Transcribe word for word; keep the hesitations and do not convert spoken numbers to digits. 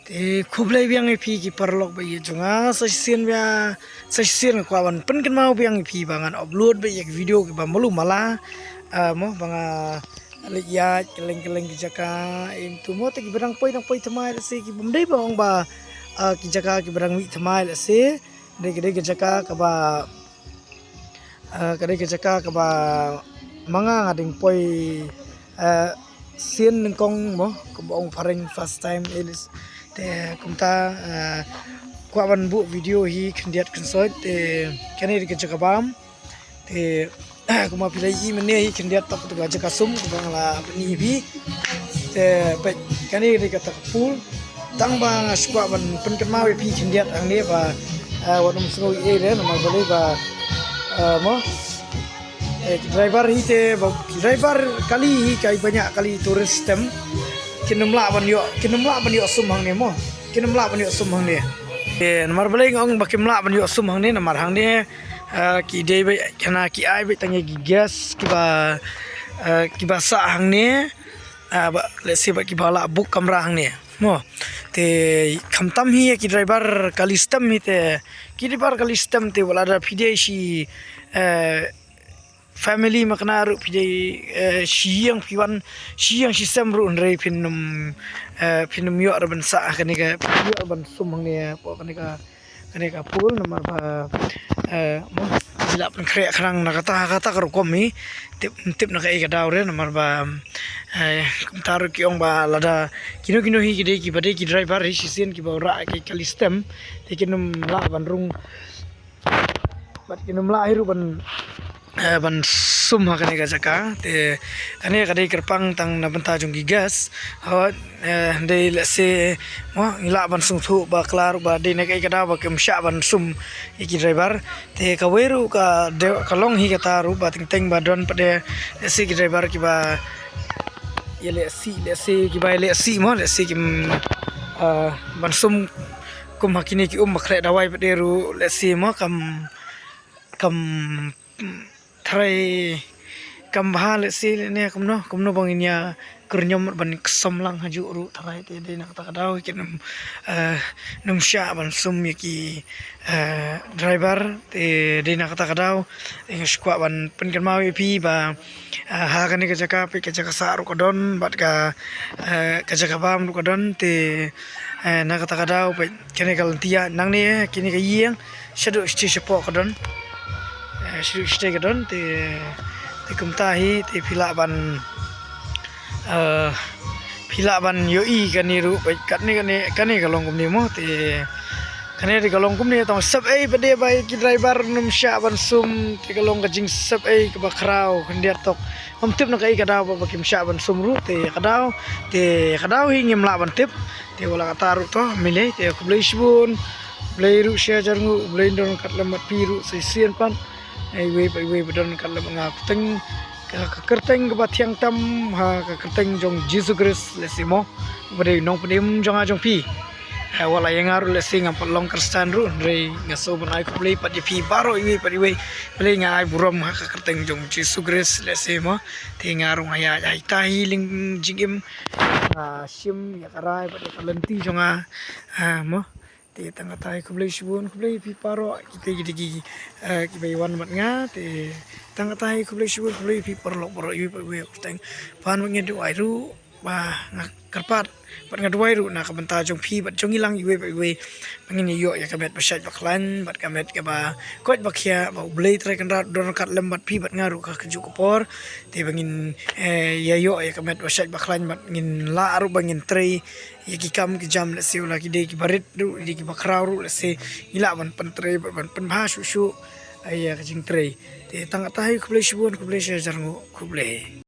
Te khublei biang ïa phi ki paralok ba ïeit jong nga, sa shisien ba, sa shisien nga kwah ban pynkynmaw biang ïa phi ba ngan upload ba ïa ki video kiba malu mala, ah, mo, ba nga leit ïaid kylleng kylleng ki jaka, em tu mo, te kiba dang poi dang poi thymmai lehse, kiba ym dei ba ong ba, ah, ki jaka kiba dang mih thymmai lehse, dei ki dei ki jaka kaba, ah, ka dei ka jaka kaba ma nga nga dang poi, ah, sien nyngkong mo, kaba ong phareng first time, eh, te kumta, ah, kwah ban buh video hi khyndiat khynsoit, te kane dei ka jaka bam, te kumba phi la ïohi mynne hi khyndiat tok tu ka jaka sum kaba nga la pyni hi phi, te peit kane dei kata ka pool. Tang ba nga shu kwah ban pynkynmaw ïa phi khyndiat hangne ba, eh, wat nym sngew ei ei re, namar balei ba, eh, mo, eh, ki driver hi te ba, ki driver kali hi, kai ba ñiah kali tourist tem, kin ym lah ban ïoh, kin ym lah ban ïoh sum hangne mo, kin ym lah ban ïoh sum hangne. Eh, namar balei nga ong ba kim lah ban ïoh sum hangne, namar hangne, eh, ki dei ba, kane ki ai ba tang ïa ki guest kiba, eh, kiba sah hangne, ah, ba, lehse ba kiba lah book kamra hangne mo. Te khamtam hi ïa ki driver kali stem hi te, ki driver kali stem te, wat la da phi dei shi, eh, family makna ruh, phi dei, eh, shi ïing, phi wan shi ïing shi sem ruh, hynrei phin ym, eh, phin ym ïoh ruh ban sah kane ka, phin ym ïoh ban sum hangne, po kane ka kane ka pool, namar ba, eh, mo, ki la pynkhreh khnang na kata, kata ka rukom hi. Tip, tip na kaei ka daw re, namar ba, eh, kumta ruh ki ong ba lada kino kino hi ki dei kiba dei ki driver hi shisien kiba rah ki kali stem, te kin ym lah ban rung, bad kin ym lah hi ruh ban, eh, ban sum ha kane ka jaka. Te kane ka dei kyrpang tang na bynta jong ki guest. Hooid, eh, dei lehse mo, ngi lah ban sngewthuh ba klar ba dei na kaei ka daw ba kim shah ban sum ïa ki driver. Te kawei ruh ka dei, ka long hi kata ruh ba teng teng ba don pat de lehse ki driver kiba ïalehsih, lehse kiba ïalehsih mo, lehse kim, eh, ban sum kum ha kine ki um ba khreh dawai pat de ruh, lehse mo, kam, kam tharai kam bha lehse lane kumno, kumno ba ngin ïa kyrñiom ban ksom lang hajuh ruh tharai, te dei na kata ka daw kin ym, eh, ym shah ban sum ïa ki, eh, driver, te dei na kata ka daw, te nga shu kwah ban pynkynmaw ïa phi ba, eh, ha kane ka jaka, phi, ka jaka sah ruh ka don, bad ka, eh, ka jaka bam ruh ka don, te, eh, na kata ka daw, phi, kane ka lynti ïa nangne, kine ka ïing, shaduh shatei shapoh ka don. Eh, shaduh shatei ka don, te, te kumta hi, te phi lah ban, eh, phi lah ban ïohi kane ruh, peit, kane, kane, kane ka long kumne mo, te, kane ruh ka long kumne, tang sep ei pat de ba ki driver ym shah ban sum, te ka long ka jingsep ei kaba khraw khyndiat tok. Ngam tip na kaei ka daw ba, ba kim shah ban sum ruh, te ka daw, te ka daw hi ngim lah ban tip. Te wat la katta ruh to, mynne, te khublei shibun, khublei ruh shi hajar nguh, khublei don ryngkat lem bad phi ruh sa shisien pat. Iwei pa iwei ba don ryngkat lem bad nga, kyrteng, ka, ka kyrteng kaba thiang tam, ha ka kyrteng jong Jisu Khrist, lehse mo, ba dei u nongpynim jong nga jong phi. Eh, wat la ïa nga ruh lehse ngam pat long Khristan ruh, hynrei nga sngew ban ai khublei pat ïa phi baroh iwei pa iwei. Balei nga ai burom ha ka kyrteng jong Jisu Khrist, lehse mo. Te nga ruh nga ïaid ha ita hi liang jingim, nga shim ïa ka rai bad ïa ka lynti jong nga, ah, mo. Te tang katta hi, khublei shibun, khublei ïa phi baroh, kita ki dei ki, eh, kiba ïa wan bad nga, te tang katta hi, khublei shibun, khublei ïa phi paralok baroh, iwei pa iwei, kyrteng. Ban bad nga duwai ruh, ba nga kyrpad, bad nga duwai ruh na ka bynta jong phi, bad jong ngi lang iwei pa iwei, ba ngin ïoh ïa ka met ba shait ba khlaiñ, bad ka met kaba koit ba khiah, ba U Blei Trai Kynrad don ryngkat lem bad phi bad nga ruh ha kajuh ka por, te ba ngin, eh, ïa ïoh ïa ka met ba shait ba khlaiñ, bad ngin lah ruh ba ngin trei ïa ki kam ki jam, lehse wat la ki dei kiba rit ruh, ki dei kiba khraw ruh, lehse ngi lah ban pyntrei, ban, ban pynbha shuh shuh, eh, ïa ka jingtrei. Te tang katta hi, khublei shibun, khublei shi hajar nguh, khublei.